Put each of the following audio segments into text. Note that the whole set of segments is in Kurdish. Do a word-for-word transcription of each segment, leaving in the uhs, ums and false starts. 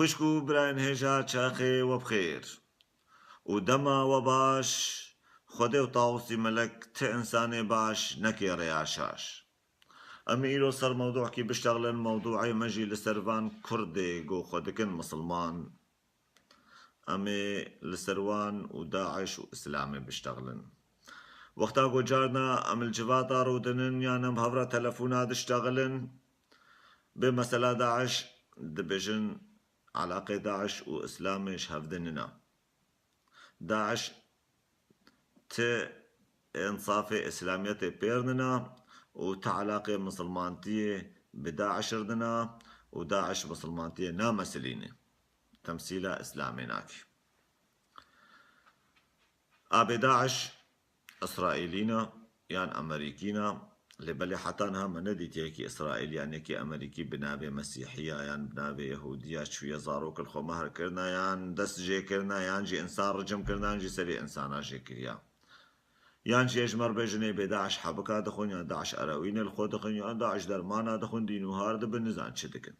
Xwişk û birayên hêja, çaxê we bi xêr û dema we baş. Xwedê û Tawusî Melek ti însanê baş nekê rêya şaş. Em ê îro ser mewdûekî biştexlin, mewdûê me jî li ser van Kurdê ku xwe dikin misilman. Em ê li ser wan û DAIŞ û Îslamê biştexlin. Wexta ku carna em li civata rûdinin yan em hev re telefona diştexilin, bê mesela DAIŞ dibêjin, elaqê DAIŞ û Îslamê ji hev de nina. DAIŞ ti însafê Îslamiyetê pêr nina û ti elaqê misilmantiyê bi DAIŞ ir nina û DAIŞ misilmantiyê namesilîne. Temsîla Îslamê nake. Abê DAIŞ Îsraîlî ne yan Amerîkî ne, lê belê heta niha me nedîtiye yekî Îsraîlî yan yekî Amerîkî bi navê Mesîhiya yan bi navê Yehûdiya çûye zarok li xwe mehr kirine yan dest jê kirine yan jî însan ricim kirine yan jî serê însana jê kiriye. Yan jî ji me re bêjin ê bê DAIŞ hebika dixwin yan DAIŞ erewînê li xwe dixwin yan DAIŞ dermana dixwin, dîn û har dibin, nizan çi dikin.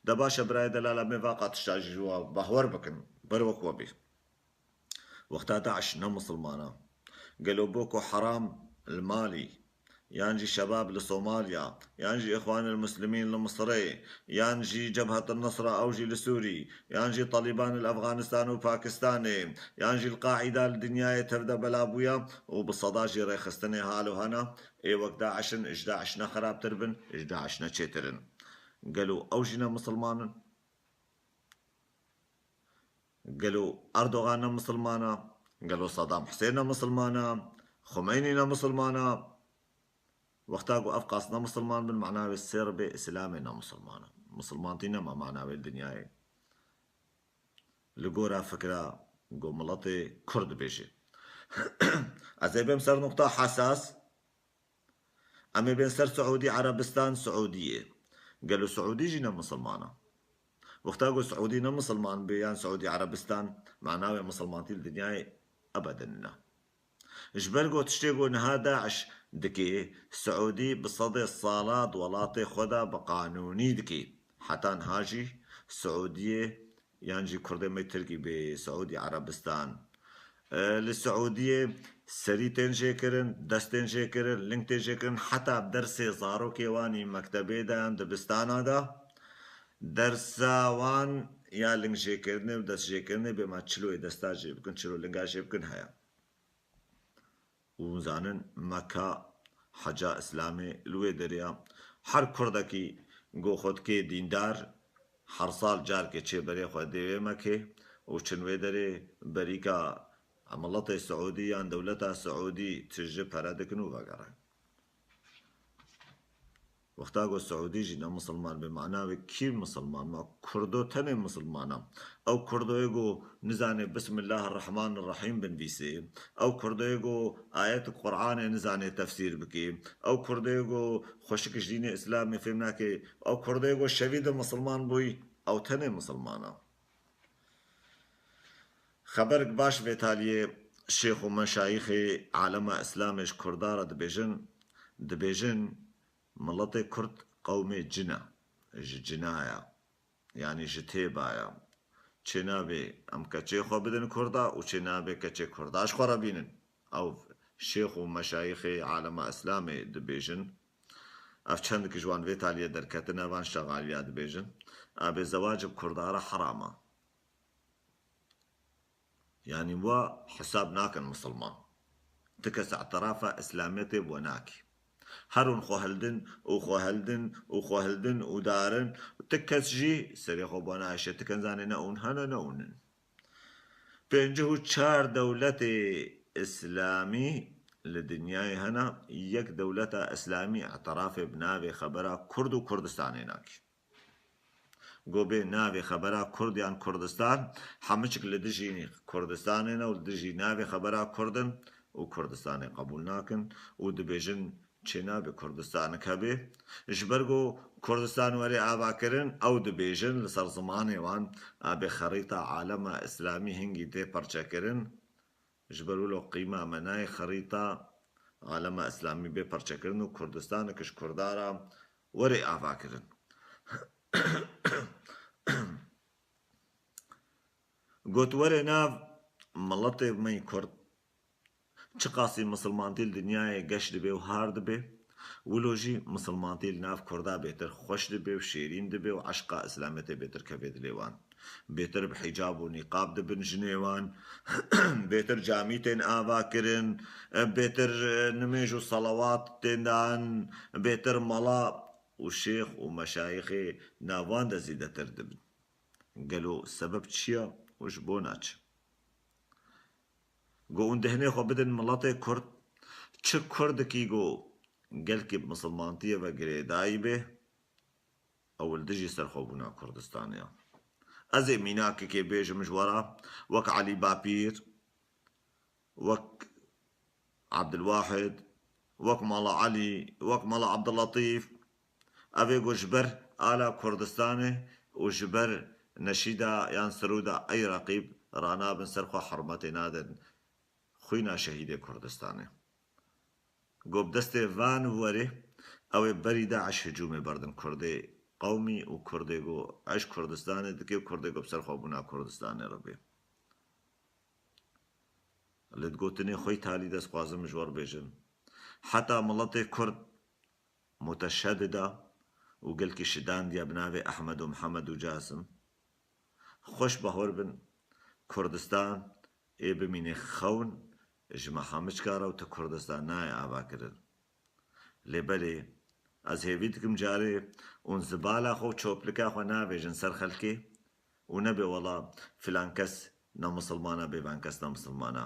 De baş e birayê delal, em ê vaqa tişta jî ji we behwer bikin, ber wek we bî. Wexta DAIŞ ne misilman e, gelo Boko Haram li Malî, yan jî Şebab li Somalya, yan jî Îxwanil Muslimîn li Misirê, yan jî Cebhetin Nusra ew jî li Sûrî, yan jî Talîban li Efxanistan û Pakistanê, yan jî Al-Qaîda li dinyayê tev de bela bûye û bi seda jî rêxistinê halo hene, ê wek DAIŞ in, ji DAIŞ ne xerabtir bin, ji DAIŞ ne çêtir in. Gelo ew jî ne misilman in? Gelo Erdogan ne misilman e? Gelo Saddam Husên ne misilman e? Xumeynî ne misilman e? Wexta ku ev qas ne misilman bin, mana wê sê ribê Îslamê ne misilman e. Misilmantî nema mana wê li dinyayê. Li gora fikra ku miletê Kurd dibêje. Ez ê bêm ser nuqta hesas. Em ê bên ser Siûdî Erebistan, Siûdiyê. Gelo Siûdî jî ne misilman e? Wexta ku Siûdî ne misilman bê yan Siûdî Erebistan, mana wê misilmantî li dinyayê ebedin nine. Ji ber ku tiştê ku niha DAIŞ dike, Siûdî bi sedê sala di welatê xwe de bi qanûnî dike. Heta niha jî Siûdiyê yan jî Kurdê me Tirkî bê Siûdî Erebistan. E, li Siûdiyê serî tên jêkirin, dest tên jêkirin, ling tên jêkirin, heta dersê zarokê wan î mektebê de yan dibistana de, dersa wan ya ling jêkirinê û dest jêkirinê bê ma çilo yê desta jê bikin, çilo linga jê bikin heye. Û zanin Meka heca Îslamê li wê derê ya. Her Kurdekî ku xwe dikê dîndar, her sal carkê çê berê xwe dê wê Mekê û çin wê derê berîka miletê Siûdî yan dewleta Siûdî tije pere dikin û vegerin. Wexta ku Siûdî jî ne misilman bê, mana wê kî misilman ma? Kurdo tenê misilman e. Ew Kurdoyê ku nizanê Bismillahirrahmanirrahîm binivîsê, ew Kurdoyê ku ayet Qur'anê nizanê tefsîr bikê, ew Kurdoyê ku xweşik ji dînê Îslamê fêm nake, ew Kurdoyê ku şevî de misilman bûyî, ew tenê misilman e. Xeberek baş vê taliyê şêx û meşayîxê alema Îslamê ji Kurda re dibêjin, dibêjin, miletê Kurd qewmê cin e, ji cina ye, yanî ji têba ye. Çênabê em keçê xwe bidin Kurda û çênabê keçê Kurda ji xwe re bînin. Ew şêx û meşayîxê alema Îslamê dibêjin. Ev çendek ji wan vê taliyê derketine, van şexaliya dibêjin. Abê zewac bi Kurda re heram e. Yanî we hesab nakin misilman. Ti kes îtirafa Îslamiyetê bi we nake. Her hûn xwe hildin û xwe hildin û xwe hildin û darin. Ti kes jî serê xwe bi we naêşe. Ti kes zanê ne hûn hene ne hûn in. Pêncî û çar dewletê Îslamî li dinyayê hene. Yek dewleta Îslamî îtirafê bi navê xebera Kurd û Kurdistanê nake. Go bê navê xebera Kurd yan Kurdistan, hemiçik li dijî Kurdistanê ne û li dijî navê xebera Kurd in û Kurdistanê qebûl nakin û dibêjin çênabe Kurdistanek hebe. Ji ber ku Kurdistan were avakirin, ew dibêjin li ser zimanê wan, abê xerîta alema Îslamî hingî tê perçekirin. Ji ber wilo qîma me nayê xerîta alema Îslamî bê perçekirin û Kurdistanek ji Kurda re were avakirin. Got, were nav miletê me yî Kurd, çiqasî misilmantî li dinyayê geş dibe û har dibe, wilo jî misilmantî li nav Kurda bêtir xweş dibe û şêrîn dibe û eşqa Îslamiyetê bêtir keve dilê wan. Bêtir bi hicab û nîqab dibin jinê wan, bêtir camî tên ava kirin, bêtir nimêj û selawat tên dan, bêtir mala û şêx û meşayixê nav wan de zêdetir dibin. Gelo sebeb çi ye û ji bona çi? Go hûn dihinê xwe bidin miletê Kurd, çi Kurdikî go gelkî bi misilmantiyê ve girêdayî bê, ew li dijî serxwebûna Kurdistanê ye. Ez ê mînakekê bêjim ji we re, wek Elî Bapîr, wek Ebdilwahid, wek Mala Elî, wek Mala Ebdilletîf. Ev ê ku ji ber ala Kurdistanê û ji ber neşîda yan sirûda ey reqîb ranabin ser xwe, hurmetê nadin xwîna şehîdê Kurdistanê. Ku bi destê van werê, ew ê berî DAIŞ hicûmê berdin Kurdê qewmî û Kurdê ku eşq Kurdistanê dike û Kurdê ku bi ser xwe bûna Kurdistanê re bê. Li gotinê xwe yî talî de ez xwazim ji we re bêjim. Heta miletê Kurd muteşedida û gelkî şidandiya bi navê Ehmed û Mihemed û Casim. Xweş bahwer bin, Kurdistan ê bimîne xewn ji me hemiçka re û ti Kurdistan nayê ava kirin. Lê belê, ez hêvî dikim carê hûn zibala xwe û çoplika xwe navêjin ser xelkê û nebe wela filan kes ne misilman e, bêvan kes ne misilman e.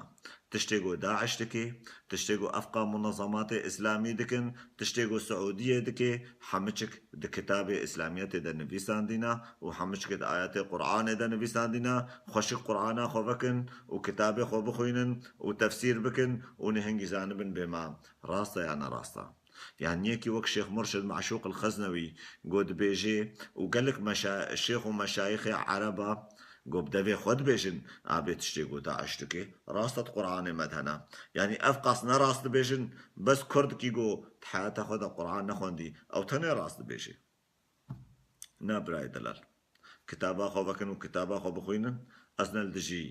Tiştê ku DAIŞ dike, tiştê ku efqa munezematê Îslamî dikin, tiştê ku Siûdiyê dike, hemiçik di kitabê Îslamiyetê de nivîsandîne û hemiçik di ayetê Qur'anê de nivîsandîne. Xweşik Qur'ana xwe vekin û kitabê xwe bixwînin û tefsîr bikin û nihingî zanibin bê ma rast e ya ne rast e. Yanî yekî wek Şêx Murşid Meşûq el-Xeznewî got dibêjê û gelek meşa-, şêx û meşayixê Ereba got bi devê xwe dibêjin, a bê tiştê ku DAIŞ dike, rast e di Qur'anê me de hene. Yanî ev qas ne rast dibêjin, bes Kurdikî ku di heyata xwe de Qur'an nexwendî, ew tenê rast dibêjê. Na birayê delal. Kitaba xwe vekin û kitaba xwe bixwînin. Ez ne li dijî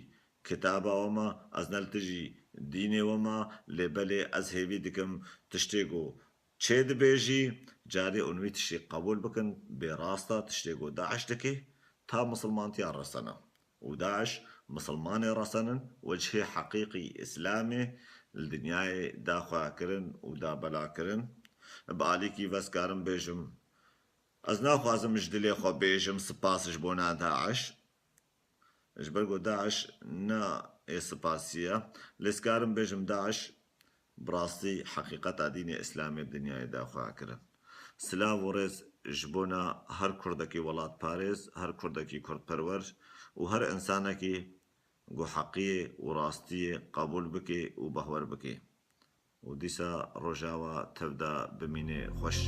kitaba we me, ez ne li dijî dînê we me, lê belê ez hêvî dikim tiştê ku çê dibêjî, carê hûn wî tiştê qebûl bikin, bê rast e tiştê ku DAIŞ dike, ta misilmantiya resene. Û DAIŞ misilmanê resenin, wecihê heqîqî Îslamê li dinyayê da xweya kirin û da bela kirin. Bi alîkî ve ez karim bêjim, ez naxwazim ji dilê xwe bêjim spas ji bona DAIŞ. Ji ber ku DAIŞ ne ê spasî ye. Lê ez karim bêjim DAIŞ bi rastî heqîqeta dînê Îslamê bi dinyayê da xweya kirin. Silav û rêz ji bona her Kurdekî welatparêz, her Kurdekî Kurdperwer û her însanekî ku heqiyê û rastiyê qebûl bike û bahwer bike. Û dîsa roja we tev de bimîne xweş.